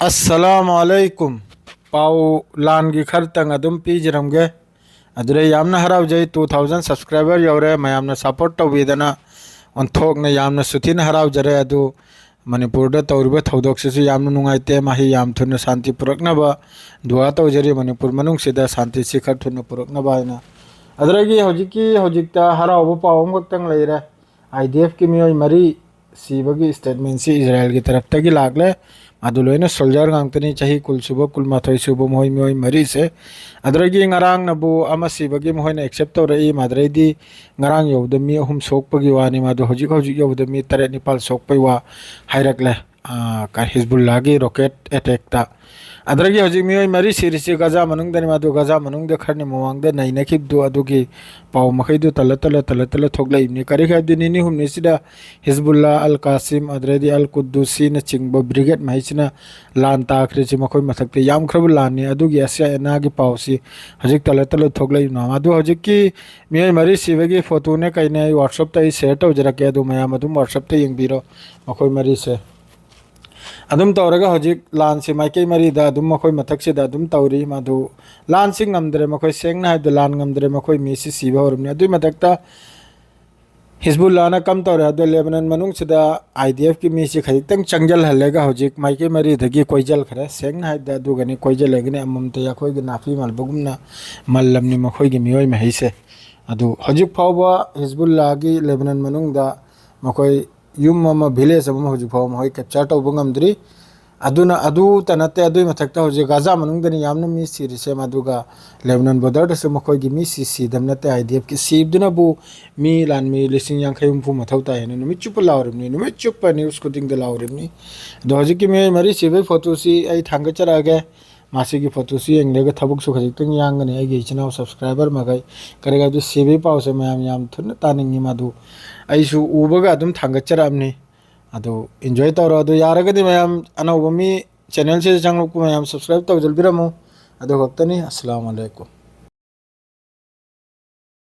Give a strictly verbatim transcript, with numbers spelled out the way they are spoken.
ꯑꯁꯂꯥꯃꯨ ꯑꯂꯩꯀꯨꯝ꯫ ꯄꯥꯎ ꯂꯥꯟꯒꯤ ꯈꯔꯇꯪ ꯑꯗꯨꯝ ꯄꯤꯖꯔꯝꯒꯦ꯫ ꯑꯗꯨꯗ ꯌꯥꯝꯅ ꯍꯔꯥꯎꯖꯩ, two thousand subscriber ꯌꯧꯔꯦ꯫ ꯃꯌꯥꯝꯅ support ꯇꯧꯕꯤꯗꯅ ꯑꯣꯟꯊꯣꯛꯅ ꯌꯥꯝꯅꯁꯨ ꯊꯤꯅ ꯍꯔꯥꯎꯖꯔꯦ꯫ ꯑꯗꯨ ꯃꯅꯤꯄꯨꯔꯗ ꯇꯧꯔꯤꯕ ꯊꯧꯗꯣꯛꯁꯤꯁꯨ ꯌꯥꯝꯅ ꯅꯨꯡꯉꯥꯏꯇꯦ꯫ ꯃꯍꯩ ꯌꯥꯝ ꯊꯨꯅ ꯁꯥꯟꯇꯤ ꯄꯨꯔꯛꯅꯕ ꯗꯨꯋꯥ ꯇꯧꯖꯔꯤ꯫ ꯃꯅꯤꯄꯨꯔ ꯃꯅꯨꯡꯁꯤꯗ ꯁꯥꯟꯇꯤꯁꯤ ꯈꯔ ꯊꯨꯅ ꯄꯨꯔꯛꯅꯕ ꯍꯥꯏꯅ꯫ ꯑꯗꯨꯗꯒꯤ ꯍꯧꯖꯤꯛꯀꯤ ꯍꯧꯖꯤꯛꯇ ꯍꯔꯥꯎꯕ ꯄꯥꯎ ꯑꯃꯈꯛꯇꯪ ꯂꯩꯔꯦ꯫ IDFꯀꯤ ꯃꯤꯑꯣꯏ ꯃꯔꯤ ꯁꯤꯕꯒꯤ statementꯁꯤ ꯏꯖꯔꯥꯌꯦꯜꯒꯤ ꯇꯔꯞꯇꯒꯤ ꯂꯥꯛꯂꯦ꯫ ꯃꯗꯨ ꯂꯣꯏꯅ soldier ꯉꯥꯛꯇꯅꯤ, ꯆꯍꯤ ꯀꯨꯟ ꯁꯨꯕ, ꯀꯨꯟꯃꯥꯊꯣꯏ ꯁꯨꯕ, ꯃꯈꯣꯏ ꯃꯤꯑꯣꯏ ꯃꯔꯤꯁꯦ꯫ ꯑꯗꯨꯗꯒꯤ ꯉꯔꯥꯡꯅꯕꯨ ꯑꯃ ꯁꯤꯕꯒꯤ ꯃꯈꯣꯏꯅ accept ꯇꯧꯔꯛꯏ꯫ ꯃꯗꯨꯗꯩꯗꯤ ꯉꯔꯥꯡ ꯌꯧꯕꯗ ꯃꯤ ꯑꯍꯨꯝ ꯁꯣꯛꯄꯒꯤ ꯋꯥꯅꯤ, ꯃꯗꯨ ꯍꯧꯖꯤꯛ ꯍꯧꯖꯤꯛ ꯌꯧꯕꯗ ꯃꯤ ꯇꯔꯦꯠ ꯅꯤꯄꯥꯜ ꯁꯣꯛꯄꯒꯤ ꯋꯥ ꯍꯥꯏꯔꯛꯂꯦ꯫ ꯑꯥ, ꯀ-, ꯍꯤꯖꯕꯨꯜꯂꯥꯒꯤ rocket attackꯇ꯫ ꯑꯗꯨꯗꯒꯤ ꯍꯧꯖꯤꯛ ꯃꯤꯑꯣꯏ ꯃꯔꯤ ꯁꯤꯔꯤꯁꯤ ꯒꯖꯥ ꯃꯅꯨꯡꯗꯅꯤ꯫ ꯃꯗꯨ ꯒꯖꯥ ꯃꯅꯨꯡꯗ ꯈꯔꯅꯤ ꯃꯃꯥꯡꯗ ꯅꯩꯅꯈꯤꯕꯗꯨ, ꯑꯗꯨꯒꯤ ꯄꯥꯎ ꯃꯈꯩꯗꯨ ꯇꯜꯂ ꯇꯜꯂ ꯇꯜꯂ ꯇꯜꯂ ꯊꯣꯛꯂꯛꯏꯕꯅꯤ꯫ ꯀꯔꯤ ꯍꯥꯏꯕꯗꯤ ꯅꯤꯅꯤ ꯍꯨꯝꯅꯤꯁꯤꯗ ꯍꯤꯖꯕꯨꯜꯂꯥ, ꯑꯜ ꯀꯥꯁꯤꯝ, ꯑꯗꯨꯗꯩꯗꯤ ꯑꯜ ꯀꯨꯗꯨꯁꯤꯅꯆꯤꯡꯕ brigade ꯃꯈꯩꯁꯤꯅ ꯂꯥꯟ ꯇꯥꯈ꯭ꯔꯤꯁꯤ ꯃꯈꯣꯏ ꯃꯊꯛꯇ ꯌꯥꯝꯈ꯭ꯔꯕ ꯂꯥꯟꯅꯤ꯫ ꯑꯗꯨꯒꯤ ꯑꯁꯤ ꯑꯅꯥꯒꯤ ꯄꯥꯎꯁꯤ ꯍꯧꯖꯤꯛ ꯇꯜꯂ ꯇꯜꯂ ꯊꯣꯛꯂꯛꯏꯕꯅꯣ꯫ ꯑꯗꯨ ꯍꯧꯖꯤꯛꯀꯤ ꯃꯤꯑꯣꯏ ꯃꯔꯤ ꯁꯤꯕꯒꯤ photoꯅꯦ ꯀꯩꯅꯦ ꯑꯩ WhatsAppꯇ ꯑꯩ share ꯇꯧꯖꯔꯛꯀꯦ꯫ ꯑꯗꯨ ꯃꯌꯥꯝ ꯑꯗꯨꯝ WhatsAppꯇ ꯌꯦꯡꯕꯤꯔꯣ ꯃꯈꯣꯏ ꯃꯔꯤꯁꯦ꯫ ꯑꯗꯨꯝ ꯇꯧꯔꯒ ꯍꯧꯖꯤꯛ ꯂꯥꯟꯁꯤ ꯃꯥꯏꯀꯩ ꯃꯔꯤꯗ ꯑꯗꯨꯝ ꯃꯈꯣꯏ ꯃꯊꯛꯁꯤꯗ ꯑꯗꯨꯝ ꯇꯧꯔꯤ꯫ ꯃꯗꯨ ꯂꯥꯟꯁꯤ ꯉꯝꯗ꯭ꯔꯦ꯫ ꯃꯈꯣꯏ ꯁꯦꯡꯅ ꯍꯥꯏꯕꯗ ꯂꯥꯟ ꯉꯝꯗ꯭ꯔꯦ꯫ ꯃꯈꯣꯏ ꯃꯤꯁꯤ ꯁꯤꯕ ꯍꯧꯔꯕꯅꯤ꯫ ꯑꯗꯨꯏ ꯃꯊꯛꯇ ꯍꯤꯖꯕꯨꯜꯂꯥꯅ ꯀꯝ ꯇꯧꯔꯦ ꯍꯥꯏꯕꯗ ꯂꯦꯕꯅꯟ ꯃꯅꯨꯡꯁꯤꯗ IDFꯀꯤ ꯃꯤꯁꯤ ꯈꯖꯤꯛꯇꯪ ꯆꯪꯁꯤꯜꯍꯜꯂꯒ ꯍꯧꯖꯤꯛ ꯃꯥꯏꯀꯩ ꯃꯔꯤꯗꯒꯤ ꯀꯣꯏꯁꯤꯜꯈ꯭ꯔꯦ꯫ ꯁꯦꯡꯅ ꯍꯥꯏꯕꯗ ꯑꯗꯨꯒꯅꯤ, ꯀꯣꯏꯁꯤꯜꯂꯒꯅꯤ ꯑꯃꯃꯝꯇ ꯑꯩꯈꯣꯏꯒꯤ ꯅꯥꯄꯤ ꯃꯥꯜꯕꯒꯨꯝꯅ ꯃꯜꯂꯝꯅꯤ ꯃꯈꯣꯏꯒꯤ ꯃꯤꯑꯣꯏ ꯃꯍꯩꯁꯦ꯫ ꯑꯗꯨ ꯍꯧꯖꯤꯛ ꯐꯥꯎꯕ ꯍꯤꯖꯕꯨꯜꯂꯥꯒꯤ ꯂꯦꯕꯅꯟ ꯃꯅꯨꯡꯗ ꯃꯈꯣꯏ ꯌꯨꯝ ꯑꯃ, village ꯑꯃ ꯍꯧꯖꯤꯛ ꯐꯥꯎꯕ ꯃꯈꯣꯏ capture ꯇꯧꯕ ꯉꯝꯗ꯭ꯔꯤ꯫ ꯑꯗꯨꯅ ꯑꯗꯨꯇ ꯅꯠꯇꯦ, ꯑꯗꯨꯒꯤ ꯃꯊꯛꯇ ꯍꯧꯖꯤꯛ ꯒꯥꯖꯥ ꯃꯅꯨꯡꯗꯅꯤ ꯌꯥꯝꯅ ꯃꯤ ꯁꯤꯔꯤꯁꯦ, ꯃꯗꯨꯒ ꯂꯦꯕꯅꯟ borderꯗꯁꯨ ꯃꯈꯣꯏꯒꯤ ꯃꯤ ꯁꯤ ꯁꯤꯗꯕ ꯅꯠꯇꯦ꯫ IDFꯀꯤ ꯁꯤꯕꯗꯨꯅꯕꯨ ꯃꯤ ꯂꯥꯟꯃꯤ ꯂꯤꯁꯤꯡ ꯌꯥꯡꯈꯩ ꯍꯨꯝꯐꯨ ꯃꯊꯧ ꯇꯥꯏ ꯍꯥꯏꯅ ꯅꯨꯃꯤꯠ ꯆꯨꯞꯄ ꯂꯥꯎꯔꯤꯕꯅꯤ, ꯅꯨꯃꯤꯠ ꯆꯨꯞꯄ news ꯈꯨꯗꯤꯡꯗ ꯂꯥꯎꯔꯤꯕꯅꯤ꯫ ꯑꯗꯣ ꯍꯧꯖꯤꯛꯀꯤ ꯃꯤꯑꯣꯏ ꯃꯔꯤ ꯁꯤꯕꯒꯤ photoꯁꯤ ꯑꯩ ꯊꯥꯡꯒꯠꯆꯔꯛꯑꯒꯦ꯫ ꯃꯁꯤꯒꯤ photoꯁꯤ ꯌꯦꯡꯂꯒ ꯊꯕꯛꯁꯨ ꯈꯖꯤꯛꯇꯪ ꯌꯥꯡꯒꯅꯤ ꯑꯩꯒꯤ ꯏꯆꯤꯟ ꯏꯅꯥꯎ subscriber ꯃꯈꯩ꯫ ꯀꯔꯤꯒꯤꯅꯣ ꯍꯥꯏꯕꯗꯤ ꯁꯤꯕꯒꯤ ꯄꯥꯎꯁꯦ ꯃꯌꯥꯝ ꯌꯥꯝ ꯊꯨꯅ ꯇꯥꯅꯤꯡꯉꯤ, ꯃꯗꯨ ꯑꯩꯁꯨ ꯎꯕꯒ ꯑꯗꯨꯝ ꯊꯥꯡꯒꯠꯆꯔꯛꯑꯕꯅꯤ꯫ ꯑꯗꯨ enjoy ꯇꯧꯔꯣ꯫ ꯑꯗꯨ ꯌꯥꯔꯒꯗꯤ ꯃꯌꯥꯝ ꯑꯅꯧꯕ ꯃꯤ channelꯁꯤꯗ ꯆꯪꯂꯛꯄ ꯃꯌꯥꯝ subscribe ꯇꯧꯖꯤꯟꯕꯤꯔꯝꯃꯨ꯫ ꯑꯗꯨ ꯈꯛꯇꯅꯤ꯫ ꯑꯁꯂꯥꯃꯨ ꯑꯂꯩꯀꯨꯝ꯫